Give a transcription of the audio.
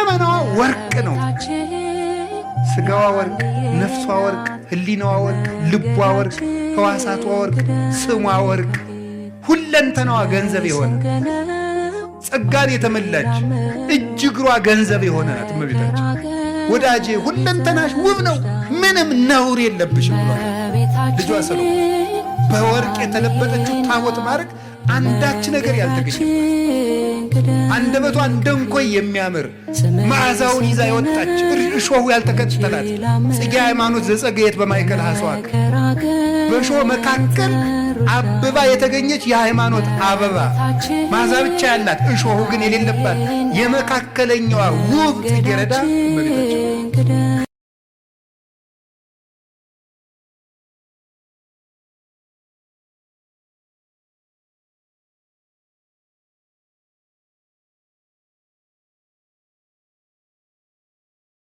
ሁለመናዋ ወርቅ ነው። ስጋዋ ወርቅ፣ ነፍሷ ወርቅ፣ ሕሊናዋ ወርቅ፣ ልቧ ወርቅ፣ ሕዋሳቷ ወርቅ፣ ስሟ ወርቅ፣ ሁለንተናዋ ገንዘብ የሆነ ጸጋን የተመላች እጅ እግሯ ገንዘብ የሆነ ናት እመቤታችን። ወዳጄ ሁለንተናሽ ውብ ነው፣ ምንም ነውር የለብሽም ብሏል ልጇ ሰሎሞን። በወርቅ የተለበጠችው ታቦት ማድረግ አንዳች ነገር ያልተገኘባት፣ አንደበቷ እንደ እንኮይ የሚያምር መዓዛውን ይዛ የወጣች፣ እሾሁ ያልተከተላት ጽጌ ሃይማኖት ዘጸገየት በማእከለ ሐስዋክ፣ በእሾህ መካከል አብባ የተገኘች የሃይማኖት አበባ፣ መዓዛ ብቻ ያላት እሾሁ ግን የሌለባት የመካከለኛዋ ውብ ጽጌረዳ እመቤታችን።